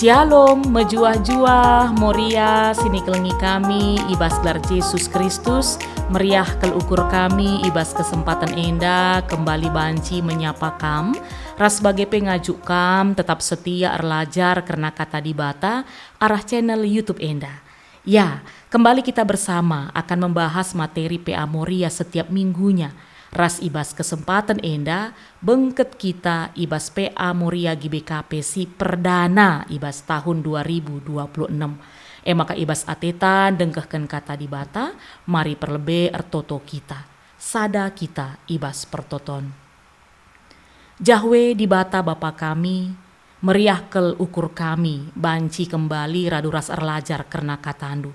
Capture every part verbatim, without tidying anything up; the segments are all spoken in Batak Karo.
Shalom, mejuah-juah, Moria, sinikelengi kami i bas gelar Jesus Kristus, meriah kal ukur kami i bas kesempatan enda kembali banci menyapa kam, ras bage pe ngajuk kam tetap setia erlajar kerna Kata Dibata arah channel YouTube enda. Ya, kembali kita bersama akan membahas materi P A Moria setiap minggunya. Ras i bas kesempatan enda, bengket kita i bas P A Moria G B K P si perdana i bas tahun dua ribu dua puluh enam. E maka i bas ateta ndengkehken Kata Dibata, mari perlebe ertoto kita. Sada kita i bas pertoton. Jahwe Dibata Bapa kami, meriah kal ukur kami banci kembali radu ras erlajar kerna KataNdu.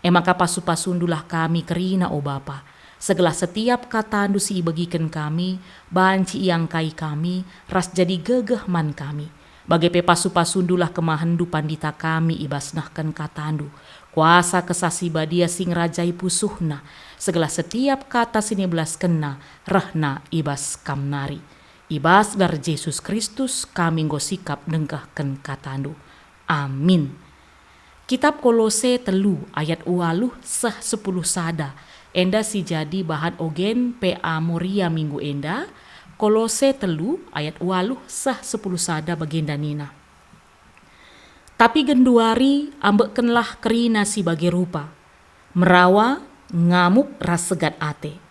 E maka pasu-pasundulah kami kerina, o Bapa, segelah setiap KataNdu si ibegiken kami banci iangkai kami ras jadi gegeh man kami. Bage pe pasu-pasundulah kemahenNdu pandita kami i bas nehken KataNdu, kuasa Kesah Si Badia si ngerajai pusuhna, segelah setiap kata si nibelaskenna rehna i bas Kam nari. I bas gelar Jesus Kristus kami enggo sikap nengkehken KataNdu. Amin. Kitap Kolose telu ayat waluh seh sepuluh sada, enda si jadi bahan ogen P A Moria minggu enda. Kolose telu ayat waluh seh sepuluh sada bagenda nina, "Tapi genduari ambekkenlah kerina si bage rupa, merawa, ngamuk ras segat ate.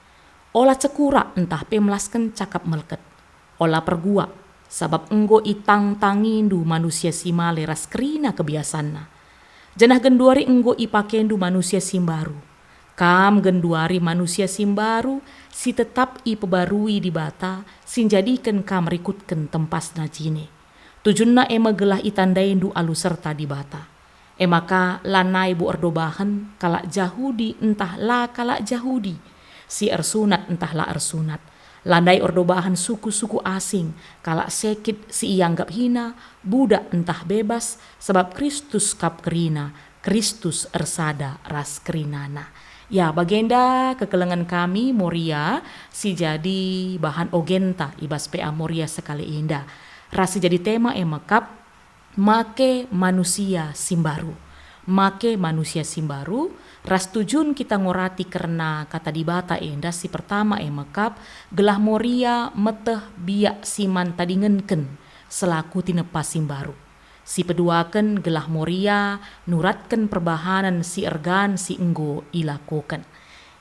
Ola cekurak ntah pe melasken cakap melket. Ola perguak, sabap enggo itangtangindu manusia si male ras kerina kebiasanna. Janah genduari enggo ipakendu manusia si mbaru. Kam genduari manusia si mbaru, si tetap ipebarui Dibata, si njadiken kam rikutken tempasna jine. Tujunna e me gelah itandaindu alu serta Dibata. E maka lanai bo erdobahen kalak Jahudi ntah la kalak Jahudi, si ersunat ntah la ersunat, lanai erdobahen suku-suku asing, kalak sekit si ianggap hina, budak ntah bebas, sabap Kristus kap kerina, Kristus ersada ras kerinana." Ya, bagenda kekelengen kami Moria si jadi bahan ogenta i bas P A Moria sekali enda. Ras si jadi tema e mekap, make manusia si mbaru. Make manusia si mbaru, ras tujun kita ngorati kerna Kata Dibata enda si pertama e mekap, gelah Moria meteh biak si man tadingenken selaku tinepa si mbaru. Si peduaken gelah Moria nuratken perbahanen si ergan si enggo ilakoken.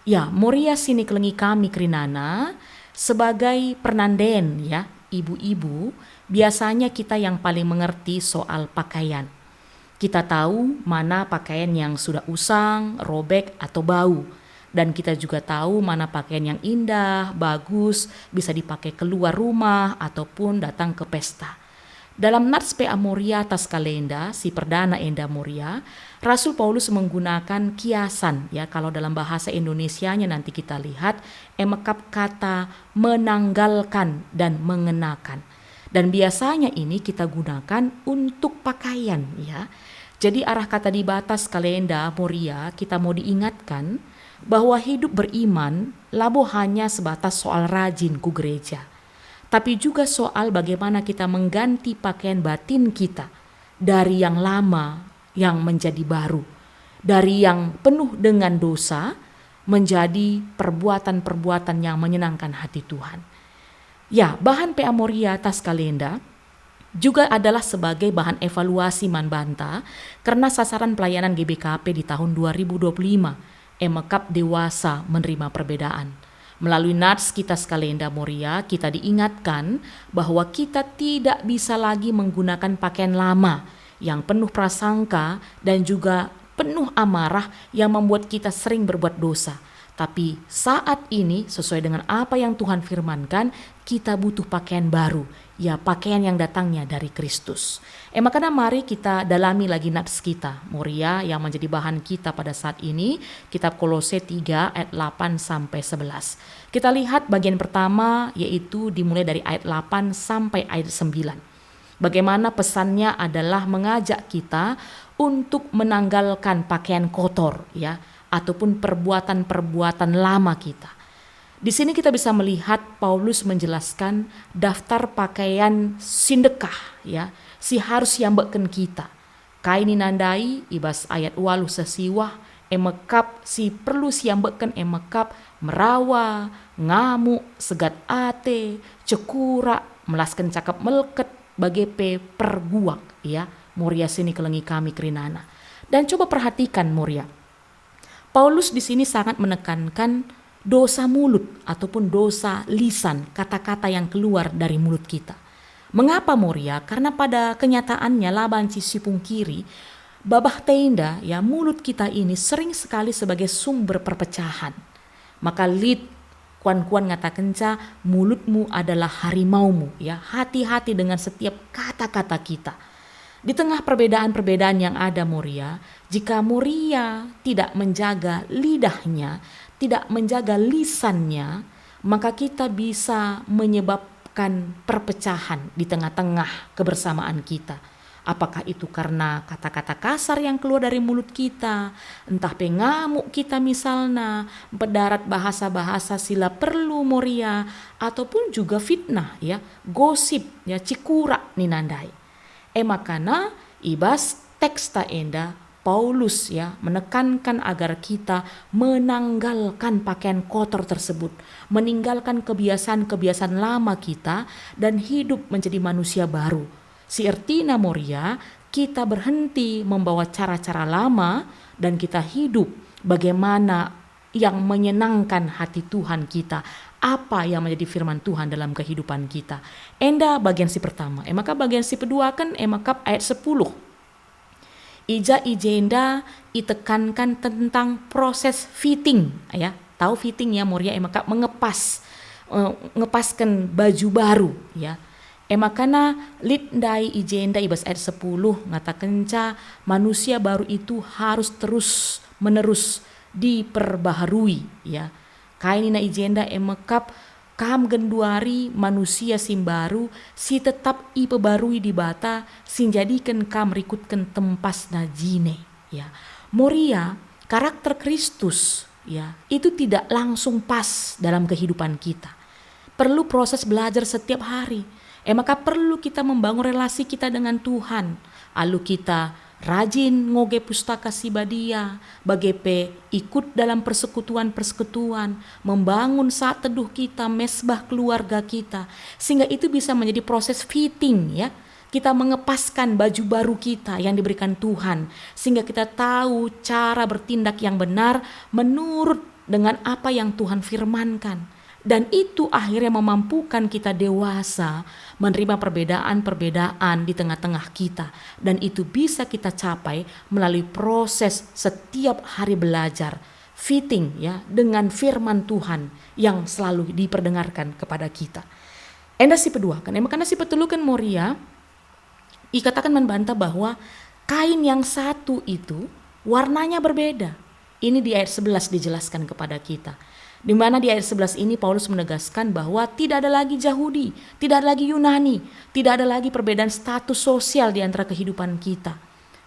Ya, Moria si nikelengi kami kerinana, sebagai pernanden, ya, ibu-ibu, biasanya kita yang paling mengerti soal pakaian. Kita tahu mana pakaian yang sudah usang, robek, atau bau. Dan kita juga tahu mana pakaian yang indah, bagus, bisa dipakai keluar rumah, ataupun datang ke pesta. Dalam nats P A Moria taskala enda, si perdana enda Moria, Rasul Paulus menggunakan kiasan, ya, kalau dalam bahasa Indonesianya nanti kita lihat, e mekap kata menanggalkan dan mengenakan. Dan biasanya ini kita gunakan untuk pakaian, ya. Jadi arah Kata Dibata taskala enda Moria, kita mau diingatkan bahwa hidup beriman labo hanya sebatas soal rajin ku gereja, tapi juga soal bagaimana kita mengganti pakaian batin kita dari yang lama yang menjadi baru, dari yang penuh dengan dosa menjadi perbuatan-perbuatan yang menyenangkan hati Tuhan. Ya, bahan P A Moria taskala enda juga adalah sebagai bahan evaluasi man banta kerna sasaran pelayanan G B K P di tahun dua ribu dua puluh lima, e mekap dewasa menerima perbedaan. Melalui nats kita taskala enda Moria, kita diingatkan bahwa kita tidak bisa lagi menggunakan pakaian lama yang penuh prasangka dan juga penuh amarah yang membuat kita sering berbuat dosa. Tapi saat ini, sesuai dengan apa yang Tuhan firmankan, kita butuh pakaian baru, ya, pakaian yang datangnya dari Kristus. E maka mari kita dalami lagi nats kita, Moria, yang menjadi bahan kita pada saat ini, kitab Kolose tiga ayat delapan sampai sebelas. Kita lihat bagian pertama, yaitu dimulai dari ayat delapan sampai ayat sembilan. Bagaimana pesannya adalah mengajak kita untuk menanggalkan pakaian kotor, ya, ataupun perbuatan-perbuatan lama kita. Di sini kita bisa melihat Paulus menjelaskan daftar pakaian si ndekah, ya, si harus iambekken kita. Kai nina ndai i bas ayat waluh seh siwah, e mekap si perlu siambekken e mekap merawa, ngamuk, segat ate, cekurak, melasken cakap melket, bage pe perguak, ya, Moria si nikelengi kami kerinana. Dan coba perhatikan, Moria. Paulus di sini sangat menekankan dosa mulut ataupun dosa lisan, kata-kata yang keluar dari mulut kita. Mengapa, Moria? Karena pada kenyataannya la banci sipungkiri, babah enda, ya, mulut kita ini sering sekali sebagai sumber perpecahan. Maka lit kuan-kuan ngatakenca, "Mulutmu adalah harimaumu," ya, hati-hati dengan setiap kata-kata kita. Di tengah perbedaan-perbedaan yang ada, Moria, jika Moria tidak menjaga lidahnya, tidak menjaga lisannya, maka kita bisa menyebabkan perpecahan di tengah-tengah kebersamaan kita. Apakah itu karena kata-kata kasar yang keluar dari mulut kita, entah pe ngamuk kita misalna, mpedarat bahasa-bahasa si la perlu, Moria, ataupun juga fitnah, ya, gosip, ya, cikurak nina ndai. E makana i bas teksta enda, Paulus, ya, menekankan agar kita menanggalkan pakaian kotor tersebut, meninggalkan kebiasaan-kebiasaan lama kita, dan hidup menjadi manusia baru. Si ertina, Moria, kita berhenti membawa cara-cara lama dan kita hidup bagaimana yang menyenangkan hati Tuhan kita, apa yang menjadi firman Tuhan dalam kehidupan kita. Enda bagian si pertama. E maka bagian si peduaken, e maka ayat sepuluh. I ja i jenda itekankan tentang proses fitting, ya. Tahu fitting, ya, Moria, e maka mengepas, eh, ngepasken baju baru, ya. E makana lit ndai i jenda i bas ayat sepuluh ngatakenca manusia baru itu harus terus-menerus diperbaharui, ya. Kai nina i jenda e mekap, "Kam genduari manusia si mbaru, si tetap ipebarui Dibata, si njadiken kam rikutken tempasna jine." Ya. Moria, karakter Kristus, ya, itu tidak langsung pas dalam kehidupan kita. Perlu proses belajar setiap hari. E maka perlu kita membangun relasi kita dengan Tuhan. Alu kita rajin ngoge Pustaka Si Badia, bage pe ikut dalam persekutuan-persekutuan, membangun saat teduh kita, mesbah keluarga kita, sehingga itu bisa menjadi proses fitting, ya. Kita mengepaskan baju baru kita yang diberikan Tuhan, sehingga kita tahu cara bertindak yang benar menurut dengan apa yang Tuhan firmankan. Dan itu akhirnya memampukan kita dewasa menerima perbedaan-perbedaan di tengah-tengah kita. Dan itu bisa kita capai melalui proses setiap hari belajar, fitting, ya, dengan firman Tuhan yang selalu diperdengarkan kepada kita. Enda si peduaken, e maka enda si peteluken, Moria, ikataken man banta bahwa kain yang satu itu warnanya berbeda. Ini di ayat sebelas dijelaskan kepada kita. Di mana di ayat sebelas ini Paulus menegaskan bahwa tidak ada lagi Jahudi, tidak ada lagi Yunani, tidak ada lagi perbedaan status sosial di antara kehidupan kita.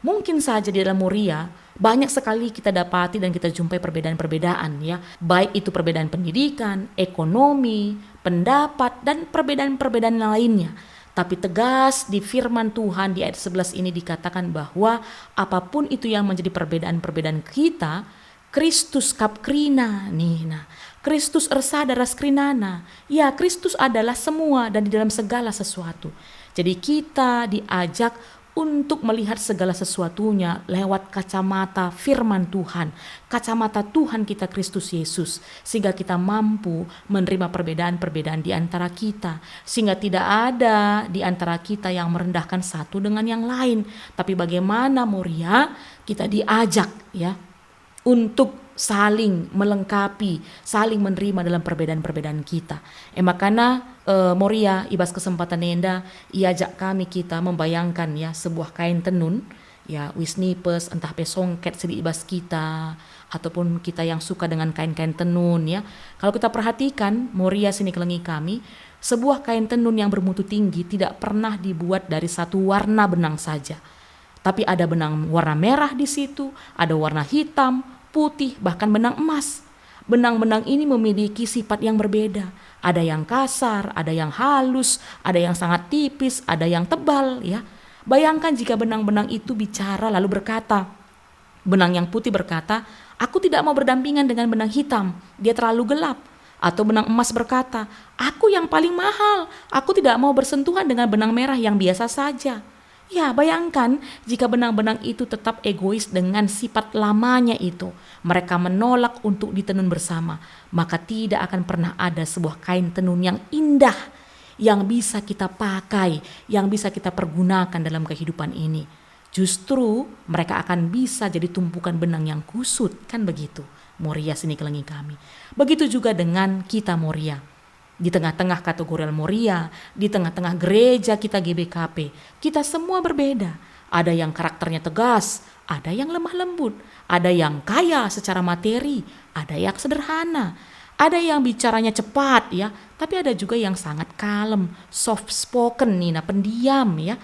Mungkin saja di dalam Moria, banyak sekali kita dapati dan kita jumpai perbedaan-perbedaan, ya. Baik itu perbedaan pendidikan, ekonomi, pendapat, dan perbedaan-perbedaan lainnya. Tapi tegas di firman Tuhan di ayat sebelas ini dikatakan bahwa apapun itu yang menjadi perbedaan-perbedaan kita, Kristus kap kerina, nina. Kristus ersada ras kerinana. Ya, Kristus adalah semua dan di dalam segala sesuatu. Jadi kita diajak untuk melihat segala sesuatunya lewat kacamata firman Tuhan, kacamata Tuhan kita Kristus Yesus, sehingga kita mampu menerima perbedaan-perbedaan di antara kita, sehingga tidak ada di antara kita yang merendahkan satu dengan yang lain. Tapi bagaimana, Moria, kita diajak, ya, untuk saling melengkapi, saling menerima dalam perbedaan-perbedaan kita. E makana, eh, Moria, i bas kesempatan enda, iajak kami kita membayangkan, ya, sebuah kain tenun, ya, uis nipes, entah pe songket si lit i bas kita, ataupun kita yang suka dengan kain-kain tenun, ya. Kalau kita perhatikan, Moria si nikelengi kami, sebuah kain tenun yang bermutu tinggi tidak pernah dibuat dari satu warna benang saja. Tapi ada benang warna merah di situ, ada warna hitam, putih, bahkan benang emas. Benang-benang ini memiliki sifat yang berbeda. Ada yang kasar, ada yang halus, ada yang sangat tipis, ada yang tebal, ya. Bayangkan jika benang-benang itu bicara lalu berkata, benang yang putih berkata, "Aku tidak mau berdampingan dengan benang hitam, dia terlalu gelap." Atau benang emas berkata, "Aku yang paling mahal, aku tidak mau bersentuhan dengan benang merah yang biasa saja." Ya, bayangkan jika benang-benang itu tetap egois dengan sifat lamanya itu. Mereka menolak untuk ditenun bersama, maka tidak akan pernah ada sebuah kain tenun yang indah yang bisa kita pakai, yang bisa kita pergunakan dalam kehidupan ini. Justru mereka akan bisa jadi tumpukan benang yang kusut, kan begitu, Moria sini kelengi kami. Begitu juga dengan kita, Moria. Di tengah-tengah kategorial Moria, di tengah-tengah gereja kita G B K P, kita semua berbeda. Ada yang karakternya tegas, ada yang lemah lembut, ada yang kaya secara materi, ada yang sederhana, ada yang bicaranya cepat, ya, tapi ada juga yang sangat kalem, soft spoken, nina, pendiam, ya.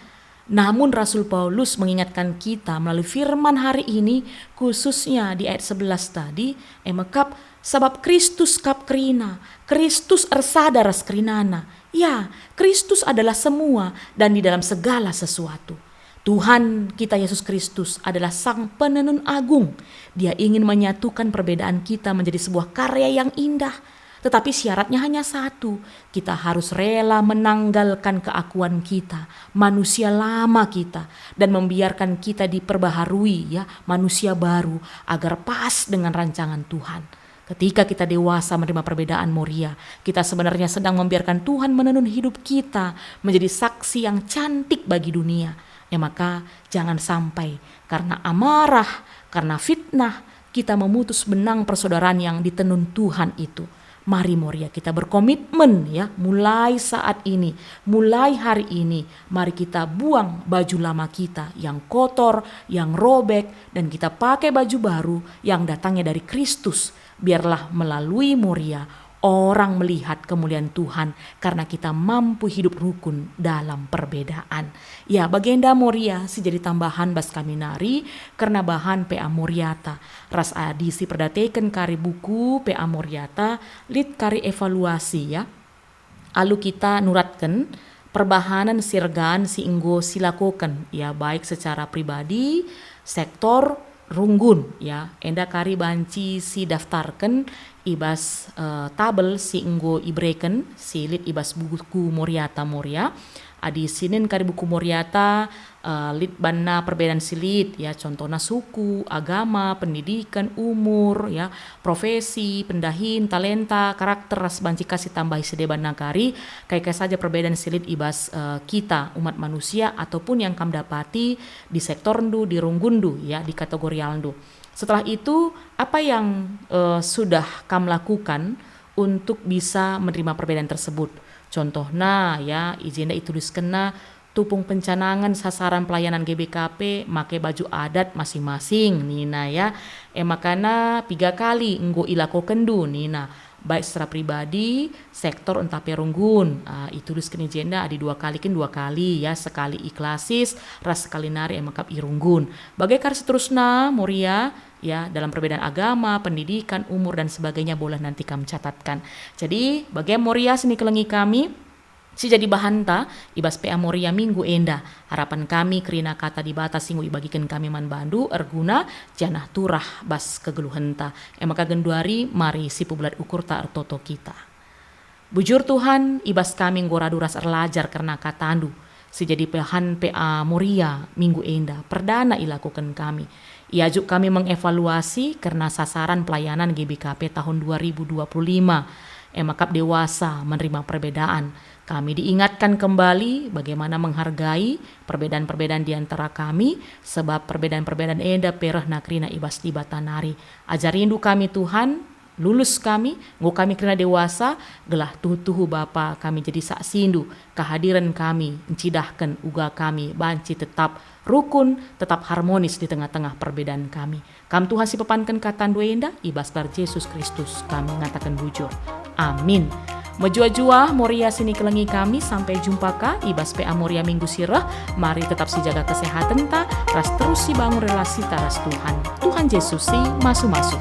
Namun Rasul Paulus mengingatkan kita melalui firman hari ini, khususnya di ayat sebelas tadi, e mekap, "Sabap Kristus kap kerina, Kristus ersada ras kerinana." Ya, Kristus adalah semua dan di dalam segala sesuatu. Tuhan kita Yesus Kristus adalah Sang Penenun Agung. Dia ingin menyatukan perbedaan kita menjadi sebuah karya yang indah. Tetapi syaratnya hanya satu, kita harus rela menanggalkan keakuan kita, manusia lama kita, dan membiarkan kita diperbaharui, ya, manusia baru, agar pas dengan rancangan Tuhan. Ketika kita dewasa menerima perbedaan, Moria, kita sebenarnya sedang membiarkan Tuhan menenun hidup kita menjadi saksi yang cantik bagi dunia. Ya maka, jangan sampai karena amarah, karena fitnah, kita memutus benang persaudaraan yang ditenun Tuhan itu. Mari, Moria, kita berkomitmen, ya, mulai saat ini, mulai hari ini, mari kita buang baju lama kita yang kotor, yang robek, dan kita pakai baju baru yang datangnya dari Kristus. Biarlah melalui Moria orang melihat kemulian Tuhan karena kita mampu hidup rukun dalam perbedaan. Ya, bagenda Moria si jadi tambahan bas kami nari kerna bahan P A Moriata. Ras adi siperdateken kari buku P A Moriata, lit kari evaluasi, ya. Alu kita nuratken perbahanen si ergan si enggo silakoken, ya, baik secara pribadi, sektor, runggun, ya. Enda kari banci sidaftarken i bas, eh, tabel si enggo ibereken, si lit i bas buku Moriata Moria. Adi sinen kari buku Moriata, eh, lit banna perbedaan si lit, ya, contohna suku, agama, pendidikan, umur, ya, profesi, pendahin, talenta, karakter, ras banci ka si tambahi si deban nari, kai-kai saja perbedaan si lit i bas, eh, kita, umat manusia, ataupun yang kam dapati di sektorndu, di runggunndu, ya, di kategorialndu. Setelah itu, apa yang, eh, sudah kam lakukan untuk bisa menerima perbedaan tersebut? Contohna, ya, i jenda ituliskenna tupung pencanangen sasaran pelayanan G B K P make baju adat masing-masing, nina, ya. E makana piga kali enggo ilakokenndu, nina, baik secara pribadi, sektor, ntah pe runggun. Ah, itulisken i jenda adi dua kali kin dua kali, ya, sekali i klasis, ras sekali nari e mekap i runggun. Bage kari seterusna, Moria, ya, dalam perbedaan agama, pendidikan, umur, dan sebagainya, boleh nanti kam catatkan. Jadi, bage Moria sini kelengi kami, si jadi bahanta i bas P A Moria minggu enda. Harapan kami kerina Kata Dibata si enggo ibagiken kami man bandu erguna janah turah bas kegeluhenta. E maka genduari mari sipebulat ukurta ertoto kita. Bujur Tuhan, i bas kami enggo radu ras erlajar kerna KataNdu, si jadi bahan P A Moria minggu enda perdana ilakoken kami. Iajuk kami mengevaluasi kerna sasaran pelayanan G B K P tahun dua ribu dua puluh lima. E maka dewasa menerima perbedaan. Kami diingatkan kembali bagaimana menghargai perbedaan-perbedaan di antara kami, sebab perbedaan-perbedaan enda pe rehna kerina i bas Dibata nari. AjariNdu kami, Tuhan, lulus kami, enggo kami kerina dewasa, gelah tuhu-tuhu Bapa kami jadi saksindu, kehadiren kami ncidahken uga kami banci tetap rukun, tetap harmonis di tengah-tengah perbedaan kami. Kam Tuhan si pepanken KataNdu enda, i bas gelar Jesus Kristus kami ngataken bujur. Amin. Mejuah-juah, Moria sini kelengi kami, sampai jumpa ka i bas P A Moria minggu si reh. Mari tetap sijaga kesehatenta, ras terus sibangun relasita ras Tuhan. Tuhan Jesus si masu-masu.